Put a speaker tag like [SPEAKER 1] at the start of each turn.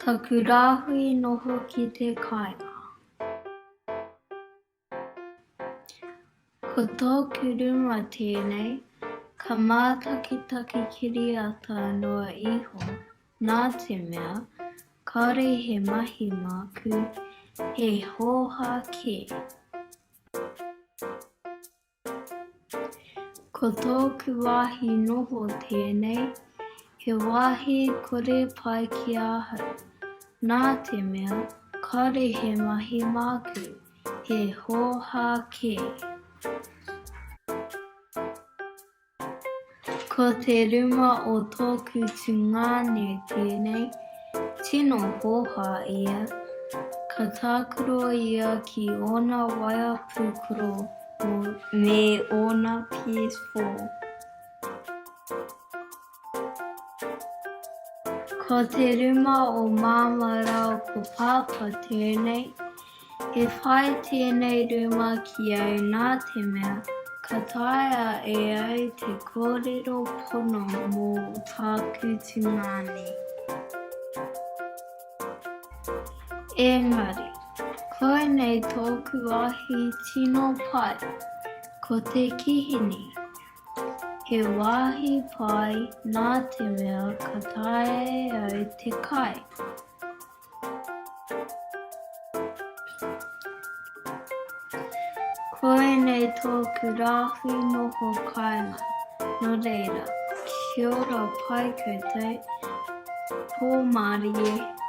[SPEAKER 1] Taku rāhui noho ki te kāinga. Ko tōku ruma tēnei, ka mātakitaki kiriata noa iho, nā te mea, kāore he mahi māku, he hōhā kē. Ko tōku wāhi noho tēnei, he wāhi kore pai ki ahau, nā te mea, kāore he mahi māku, he hōhā kē. Ko te ruma o tōku tungāne tēnei, tino hōhā ia, ka tākaro ia ki ōna waea pūkoro me ōna PS4. Ko te ruma o Māmā rāua ko Pāpā tēnei, He pai tēnei ruma ki au nā te mea ka taea e au te kōrero pono mō tāku tungāne. Engari, koinei tōku wāhi tino pai, ko te kihini. He wāhi pai nā te mea ka taea e au te kai. Koinei tōku rāhui noho kāinga. Nō reira, kia ora pai koutou, pō mārie.